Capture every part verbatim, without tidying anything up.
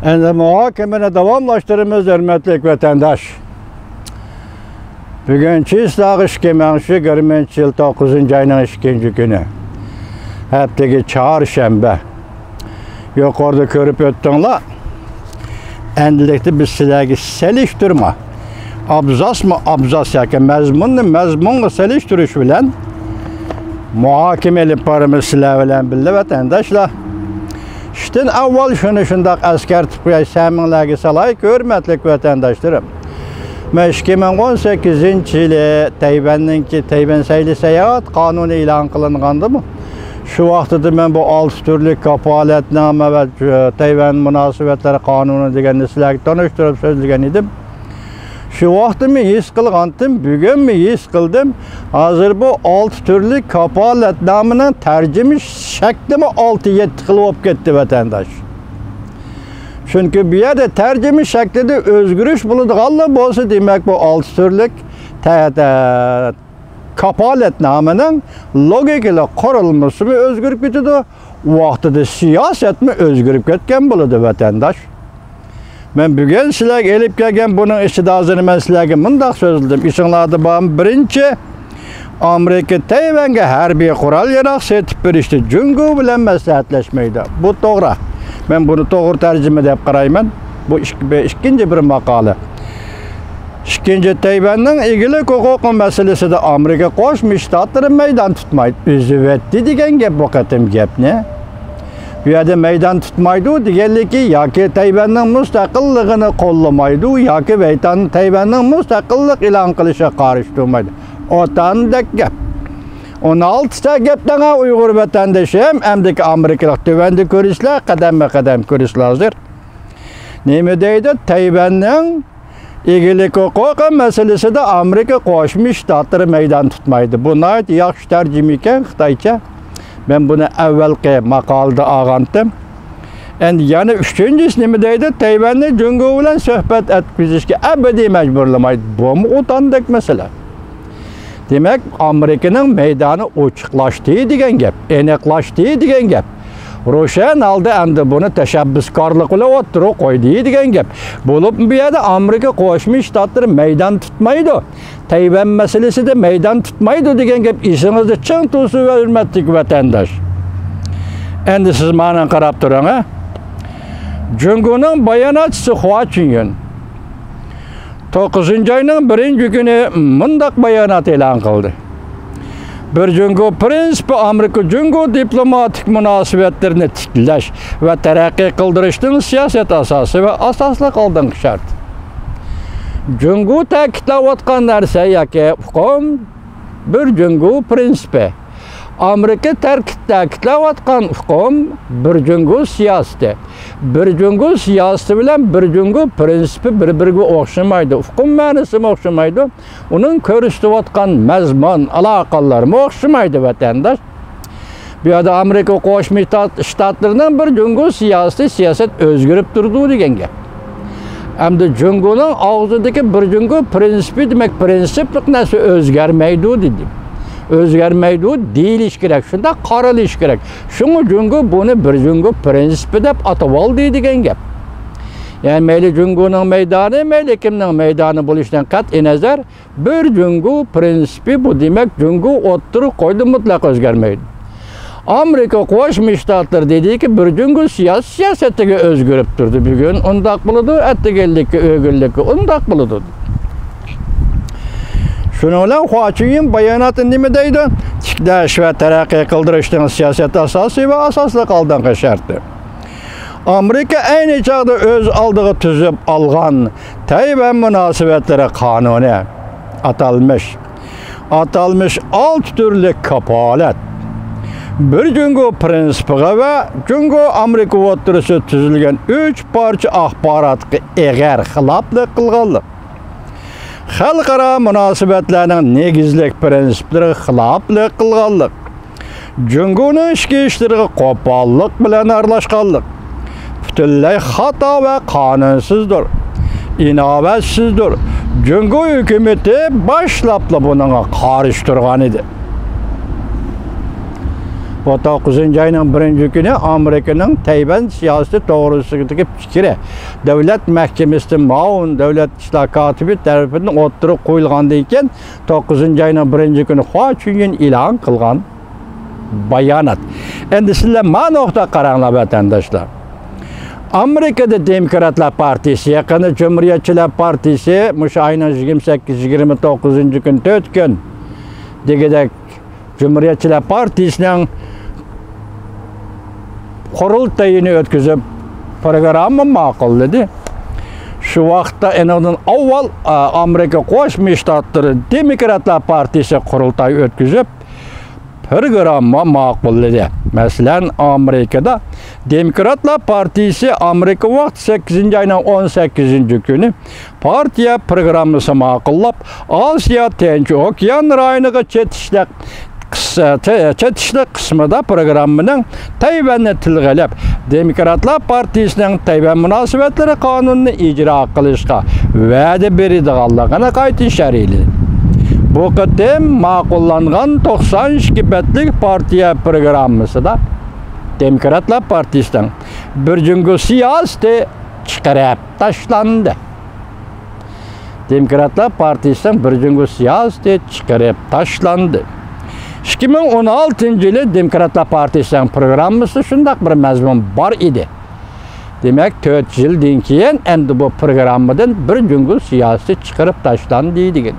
ئەمدى مۇھاكىمىنى داۋاملاشتۇرىمىز، ھۆرمەتلىك ۋەتەنداش. بۈگۈن چىسلاغ ئىككى مىڭ يىگىرمىنچى يىل توققۇزىنچى ئاينىڭ ئىككىنچى كۈنى. ھەپتىگە چارشەنبە. يۇقىرىدا كۆرۈپ ئۆتتۈڭلار. ئەمدىلىكتە بىز سىلەرگە سېلىشتۇرما، ئابزاسمۇ ئابزاس ياكى مەزمۇننى مەزمۇنغا سېلىشتۇرۇش بىلەن مۇھاكىمە ئېلىپ بارىمىز سىلەر بىلەن بىللە، ۋەتەنداشلار. ئىشتىن ئاۋۋال شۇنى شۇنداق ئەسكەرتىپ قوياي، سەمىڭلارگە سالاي، ھۆرمەتلىك ۋەتەنداشلىرىم. مەن ئىككى مىڭ ئون سەككىزىنچى يىلى تەيۋەننىڭكى تەيۋەن سەيلە ساياھەت قانۇنى ئېلان قىلىنغاندىمۇ، شۇ ۋاقتىدا مەن بۇ ئالتە تۈرلۈك كاپالەتنامە ۋە تەيۋەن مۇناسىۋەتلىرى قانۇنى دېگەننى سىلەرگە تونۇشتۇرۇپ سۆزلىگەن ئىدىم. شۇ ۋاقتىمۇ ھېس قىلغانتىم، بۈگۈنمۇ ھېس قىلدىم. ھازىر بۇ ئالتە تۈرلۈك كاپالەتنامىنىڭ تەرجىمە شەكلىمۇ ئالتە يەتتە خىل بولۇپ كەتتى، ۋەتەنداش. چۈنكى بۇ يەردە تەرجىمە شەكلىدە ئۆزگىرىش بولىدىغانلا بولسا، دېمەك، بۇ ئالتە تۈرلۈك تە-، تە-، كاپالەتنامىنىڭ لوگىكىلىق قۇرۇلمىسىمۇ ئۆزگىرىپ كېتىدۇ، ۋاقتىدا سىياسەتمۇ ئۆزگىرىپ كەتكەن بولىدۇ، ۋەتەنداش. مەن بۈگۈن سىلەرگە ئېلىپ كەلگەن بۇنىڭ ئىچىدە ھازىر مەن سىلەرگە مۇنداق سۆزلىدىم. ئېسىڭلاردا بارمۇ؟ بىرىنچى، ئامېرىكا تەيۋەنگە ھەربىي قورال-ياراغ سېتىپ بېرىشتە جۇڭگو بىلەن مەسلىھەتلەشمەيدۇ. بۇ توغرا. مەن بۇنى توغرا تەرجىمە دەپ قارايمەن. بۇ ئىك-، بىر، ئىككىنچى بىر ماقالە. ئىككىنچى، تەيۋەننىڭ ئىگىلىك ھوقۇقى مەسىلىسىدە ئامېرىكا قوشما شتاتلىرى مەيدان تۇتمايدۇ. ئۈزۈۋەتتى دېگەن گەپ بۇ قېتىم گەپنى. بۇ يەردە مەيدان تۇتمايدۇ دېگەنلىكى ياكى تەيۋەننىڭ مۇستەقىللىقىنى قوللىمايدۇ، ياكى ۋەيتان تەيۋەننىڭ مۇستەقىللىق ئېلان قىلىشىغا قارشى تۇرمايدۇ. ئوتاندەك گەپ. ئون ئالتە سەگەپتەڭە ئۇيغۇر ۋەتەندىشىم، ئەمدىكى ئامېرىكىلىق تۆۋەندە كۆرۈشلەر، قەدەممۇ قەدەم كۆرۈشلەر ھازىر. نېمە دەيدۇ؟ تەيۋەننىڭ ئىگىلىك ھوقۇقى مەسىلىسىدە ئامېرىكا قوشما شتاتلىرى مەيدان تۇتمايدۇ. بۇ ناھايىتى ياخشى تەرجىمە ئىكەن خىتايچە. مەن بۇنى ئەۋۋەلقى ماقالىدا ئالغانتىم. ئەمدى يەنە ئۈچىنچىسى نېمە دەيدۇ؟ تەيۋەننى جۇڭگو بىلەن سۆھبەت ئەتكۈزۈشكە ئەبەدىي مەجبۇرلىمايدۇ. بۇمۇ ئوتاندەك مەسىلە. دېمەك، ئامېرىكىنىڭ مەيدانى ئوچۇقلاشتى دېگەن گەپ، ئېنىقلاشتى دېگەن گەپ. روشەن ھالدا ئەمدى بۇنى تەشەببۇسكارلىق بىلەن ئوتتۇرىغا قويدى دېگەن گەپ. بولۇپمۇ بۇ يەردە ئامېرىكا قوشما شتاتلىرى مەيدان تۇتمايدۇ، تەيۋەن مەسىلىسىدە مەيدان تۇتمايدۇ دېگەن گەپ ئېسىڭىزدە چىڭ تۇرسۇن، ھۆرمەتلىك ۋەتەنداش. ئەمدى سىز مانا قاراپ تۇرۇڭ، ھە؟ جۇڭگونىڭ باياناتچىسى خۇا چۈنيۈن توققۇزىنچى ئاينىڭ بىرىنچى كۈنى مۇنداق بايانات ئېلان قىلدى: بىر جۇڭگو پىرىنسىپى ئامېرىكا جۇڭگو دىپلوماتىك مۇناسىۋەتلىرىنى تىكلەش ۋە تەرەققىي قىلدۇرۇشنىڭ سىياسەت ئاساسى ۋە ئاساسلىق ئالدىنقى شەرتى. جۇڭگو تەكىتلەۋاتقان نەرسە ياكى ئۇقۇم بىر جۇڭگو پىرىنسىپى. ئامېرىكا تەركىب-، تەكىتلەۋاتقان ئۇقۇم بىر جۇڭگو سىياسىتى. بىر جۇڭگو سىياسىتى بىلەن بىر جۇڭگو پىرىنسىپى بىر-بىرىگە ئوخشىمايدۇ. ئۇقۇم مەنىسىمۇ ئوخشىمايدۇ. ئۇنىڭ كۆرسىتىۋاتقان مەزمۇن، ئالاقىلىرىمۇ ئوخشىمايدۇ، ۋەتەنداش. بۇ يەردە ئامېرىكا قوشما شتات-، شتاتلىرىنىڭ بىر جۇڭگو سىياسىتى، سىياسەت ئۆزگىرىپ تۇرىدۇ دېگەن گەپ. ئەمدى جۇڭگونىڭ ئاغزىدىكى بىر جۇڭگو پىرىنسىپى، دېمەك، پىرىنسىپلىق نەرسە ئۆزگەرمەيدۇ دېدى. ئۆزگەرمەيدۇ دېيىلىشى كېرەك، شۇنداق قارىلىشى كېرەك. شۇڭا جۇڭگو بۇنى بىر جۇڭگو پىرىنسىپى دەپ ئاتىۋالدى دېگەن گەپ. يەنى مەيلى جۇڭگونىڭ مەيدانى، مەيلى كىمنىڭ مەيدانى بولۇشىدىن قەتئىينەزەر، بىر جۇڭگو پىرىنسىپى بۇ، دېمەك، جۇڭگو ئوتتۇرىغا قويدى، مۇتلەق ئۆزگەرمەيدۇ. ئامېرىكا قوشما شتاتلىرى دېدىكى، بىر جۇڭگو سىياسىي سىياسەتلىكى ئۆزگىرىپ تۇردى. بۈگۈن ئۇنداق بولىدۇ، ئەتىگەنلىككە، ئۆگۈنلۈككە ئۇنداق بولىدۇ. شۇنىڭ بىلەن خۇا چۈنيۈن باياناتتا نېمە دەيدۇ؟ تىكلەش ۋە تەرەققىي قىلدۇرۇشنىڭ سىياسەت ئاساسى ۋە ئاساسلىق ئالدىنقى شەرتى. ئامېرىكا ئەينى چاغدا ئۆز ئالدىغا تۈزۈپ ئالغان تەيۋەن مۇناسىۋەتلىرى قانۇنى، ئاتالمىش، ئاتالمىش ئالتە تۈرلۈك كاپالەت، بىر جۇڭگو پىرىنسىپىغا ۋە جۇڭگو ئامېرىكا ئوتتۇرىسىدا تۈزۈلگەن ئۈچ پارچە ئاخباراتقا ئېغىر خىلاپلىق قىلغانلىق، خەلقئارا مۇناسىۋەتلەرنىڭ نېگىزلىك پىرىنسىپلىرىغا خىلاپلىق قىلغانلىق، جۇڭگونىڭ ئىچكى ئىشلىرىغا قوپاللىق بىلەن ئارىلاشقانلىق پۈتۈنلەي خاتا ۋە قانۇنسىزدۇر، ئىناۋەتسىزدۇر. جۇڭگو ھۆكۈمىتى باشلاپلا بۇنىڭغا قارشى تۇرغان ئىدى. بۇ توققۇزىنچى ئاينىڭ بىرىنچى كۈنى ئامېرىكىنىڭ تەيۋەن سىياسىتى توغرىسىدىكى پىكرى دۆلەت مەھكىمىسىدە مۇئاۋىن دۆلەت ئىشلار كاتىپى تەرىپىدىن ئوتتۇرىغا قويۇلغاندىن كېيىن، توققۇزىنچى ئاينىڭ بىرىنچى كۈنى خۇا چۈنيىن ئېلان قىلغان بايانات. ئەمدى سىلەر ما نۇقتىغا قاراڭلار، ۋەتەنداشلار. ئامېرىكىدا دېموكراتلار پارتىيىسى، يېقىندا جۇمھۇرىيەتچىلەر پارتىيىسى مۇشۇ ئاينىڭ يىگىرمە سەككىز، يىگىرمە توققۇزىنچى كۈنى، تۆت كۈن دېگۈدەك جۇمھۇرىيەتچىلەر پارتىيىسىنىڭ قۇرۇلتىيىنى ئۆتكۈزۈپ، پروگرامما ماقۇللىدى. شۇ ۋاقىتتا ئېنىڭدىن ئاۋۋال، ئا، ئامېرىكا قوشما شتاتلىرى دېموكراتلار پارتىيىسى قۇرۇلتاي ئۆتكۈزۈپ، پروگرامما ماقۇللىدى. مەسىلەن، ئامېرىكىدا دېموكراتلار پارتىيىسى ئامېرىكا ۋاقتى سەككىزىنچى ئاينىڭ ئون سەككىزىنچى كۈنى پارتىيە پروگراممىسى ماقۇللاپ، ئاسىيا تىنچ ئوكيان رايونىغا چېتىشلىق قىس-، چېتىشلىق قىسمىدا پروگراممىنىڭ تەيۋەننى تىلغا ئېلىپ، دېموكراتلار پارتىيىسىنىڭ تەيۋەن مۇناسىۋەتلىرى قانۇنىنى ئىجرا قىلىشقا ۋەدە بېرىدىغانلىقىنى قايتا شەرھلىدى. بۇ قېتىم ماقۇللانغان توقسان ئىككى بەتلىك پارتىيە پروگراممىسىدا دېموكراتلار پارتىيىسىنىڭ بىر جۇڭگو سىياسىتى چىقىرىپ تاشلاندى. دېموكراتلار پارتىيىسىنىڭ بىر جۇڭگو سىياسىتى چىقىرىپ تاشلاندى. ئىككى مىڭ ئون ئالتىنچى يىلى دېموكراتلار پارتىيىسىنىڭ پروگراممىسىدا شۇنداق بىر مەزمۇن بار ئىدى. دېمەك، تۆت يىلدىن كېيىن ئەمدى بۇ پروگراممىدىن بىر جۇڭگو سىياسىتى چىقىرىپ تاشلاندى دېگەن.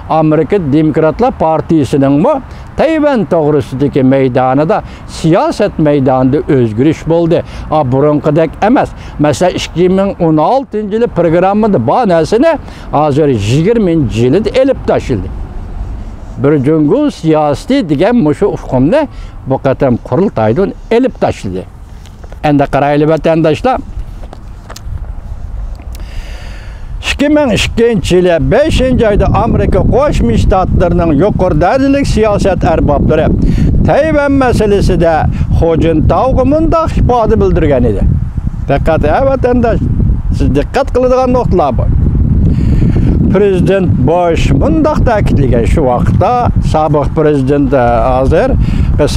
ئامېرىكا دېموكراتلار پارتىيىسىنىڭمۇ تەيۋەن توغرىسىدىكى مەيدانىدا، سىياسەت مەيدانىدا ئۆزگىرىش بولدى. ئا، بۇرۇنقىدەك ئەمەس. مەسىلەن، ئىككى مىڭ ئون ئالتىنچى يىلى پروگراممىدا بار نەرسىنى ھازىر يىگىرمىنچى يىلىدا ئېلىپ تاشلىدى. بىر جۇڭگو سىياسىتى دېگەن مۇشۇ ئۇقۇمنى بۇ قېتىم قۇرۇلتايدىن ئېلىپ تاشلىدى. ئەمدى قارايلى، ۋەتەنداشلار. ئىككى مىڭ ئىككىنچى يىلى بەشىنچى ئايدا ئامېرىكا قوشما شتاتلىرىنىڭ يۇقىرى دەرىجىلىك سىياسەت ئەربابلىرى تەيۋەن مەسىلىسىدە خۇ جىنتاۋغا مۇنداق ئىپادە بىلدۈرگەن ئىدى. دىققەت، ھە، ۋەتەنداش، سىز دىققەت قىلىدىغان نۇقتىلار بار. پرېزىدېنت بۇش مۇنداق تەكىتلىگەن، شۇ ۋاقىتتا سابىق پرېزىدېنت، ھازىر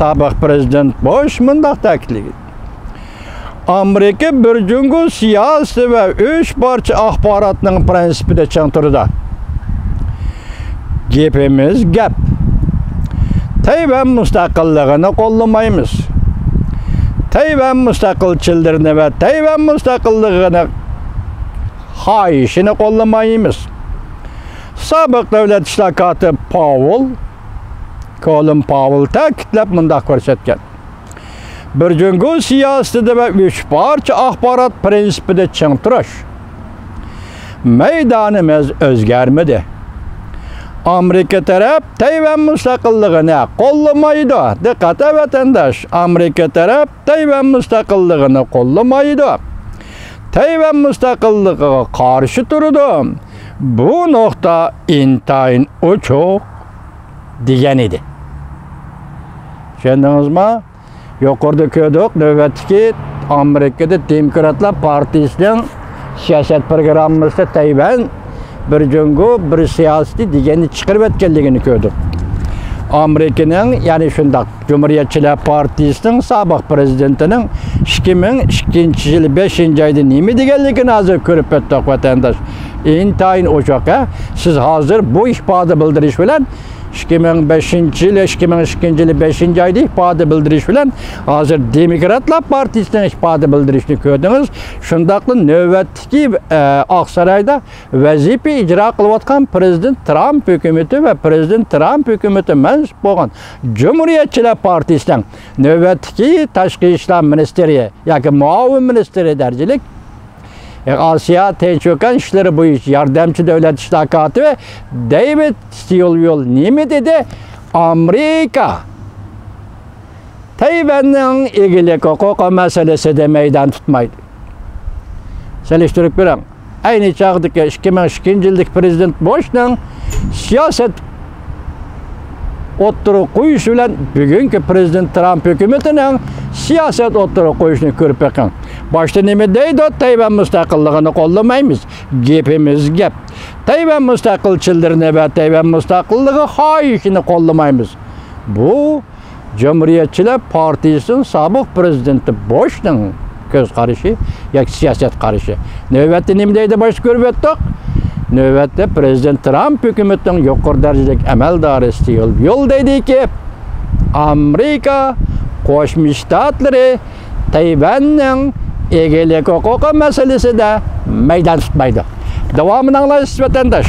سابىق پرېزىدېنت بۇش مۇنداق تەكىتلىگەن. ئامېرىكا بىر جۇڭگو سىياسىتى ۋە ئۈچ پارچە ئاخباراتنىڭ پىرىنسىپىدا چىڭ تۇرىدۇ. گېپىمىز گەپ. تەيۋەن مۇستەقىللىقىنى قوللىمايمىز. تەيۋەن مۇستەقىلچىلىرىنى ۋە تەيۋەن مۇستەقىللىقىنى خاھىشىنى قوللىمايمىز. سابىق دۆلەت ئىشلار كاتىپى پاۋېل، كولىن پاۋېل تەكىتلەپ مۇنداق كۆرسەتكەن. بىر جۇڭگو سىياسىتىدە ۋە ئۈچ پارچە ئاخبارات پىرىنسىپىدا چىڭ تۇرۇش. مەيدانىمىز ئۆزگەرمىدى. ئامېرىكا تەرەپ تەيۋەن مۇستەقىللىقىنى قوللىمايدۇ. دىققەت، ۋەتەنداش، ئامېرىكا تەرەپ تەيۋەن مۇستەقىللىقىنى قوللىمايدۇ. تەيۋەن مۇستەقىللىقىغا قارشى تۇرىدۇ. بۇ نۇقتا ئىنتايىن ئوچۇق دېگەن ئىدى. چۈشەندىڭىزمۇ؟ يۇقىرىدا كۆردۇق، نۆۋەتتىكى ئامېرىكىدا دېموكراتلار پارتىيىسىنىڭ سىياسەت پروگراممىسىدا تەيۋەن بىر جۇڭگو، بىر سىياسىتى دېگەننى چىقىرىۋەتكەنلىكىنى كۆردۇق. ئامېرىكىنىڭ، يەنى شۇنداق، جۇمھۇرىيەتچىلەر پارتىيىسىنىڭ سابىق پرېزىدېنتىنىڭ ئىككى مىڭ ئىككىنچى يىلى بەشىنچى ئايدا نېمە دېگەنلىكىنى ھازىر كۆرۈپ ئۆتتۇق، ۋەتەنداش. ئىنتايىن ئوچۇق، ھە؟ سىز ھازىر بۇ ئىپادە بىلدۈرۈش بىلەن ئىككى مىڭ بەشىنچى يىلى، ئىككى مىڭ ئىككىنچى يىلى بەشىنچى ئايدا ئىپادە بىلدۈرۈش بىلەن ھازىر دېموكراتلار پارتىيىسىنىڭ ئىپادە بىلدۈرۈشىنى كۆردىڭىز. شۇنداقلا نۆۋەتتىكى، ئە، ئاقسارايدا ۋەزىپە ئىجرا قىلىۋاتقان پرېزىدېنت ترامپ ھۆكۈمىتى ۋە پرېزىدېنت ترامپ ھۆكۈمىتى مەنسۇپ بولغان جۇمھۇرىيەتچىلەر پارتىيىسىنىڭ نۆۋەتتىكى تاشقى ئىشلار مىنىستىرى ياكى مۇئاۋىن مىنىستىرى دەرىجىلىك، ئاسىيا تىنچ ئوكيان ئىشلىرى بويىچە ياردەمچى دۆلەت ئىشلار كاتىپى دېۋىد ستيۇلۋېل نېمە دېدى؟ ئامېرىكا تەيۋەننىڭ ئىگىلىك ھوقۇقى مەسىلىسىدە مەيدان تۇتمايدۇ. سېلىشتۇرۇپ كۆرۈڭ. ئەينى چاغدىكى ئىككى مىڭ ئىككىنچى يىلدىكى پرېزىدېنت بۇشنىڭ سىياسەت ئوتتۇرىغا قويۇشى بىلەن بۈگۈنكى پرېزىدېنت ترامپ ھۆكۈمىتىنىڭ سىياسەت ئوتتۇرىغا قويۇشىنى كۆرۈپ بېقىڭ. باشتا نېمە دەيدۇ؟ تەيۋەن مۇستەقىللىقىنى قوللىمايمىز. گېپىمىز گەپ. تەيۋەن مۇستەقىلچىلىرىنى ۋە تەيۋەن مۇستەقىللىقى خاھىشىنى قوللىمايمىز. بۇ جۇمھۇرىيەتچىلەر پارتىيىسىنىڭ سابىق پىرېزىدېنتى بۇشنىڭ كۆز قارىشى ياكى سىياسەت قارىشى. نۆۋەتتە نېمە دەيدۇ، باشتا كۆرۈپ ئۆتتۇق. نۆۋەتتە پىرېزىدېنت ترامپ ھۆكۈمىتىنىڭ يۇقىرى دەرىجىلىك ئەمەلدارى ستىۋېن بيۇل دەيدىكى، ئامېرىكا قوشما شتاتلىرى تەيۋەننىڭ ئىگىلىك ھوقۇقى مەسىلىسىدە مەيدان تۇتمايدۇ. داۋامىنى ئاڭلايسىز، ۋەتەنداش.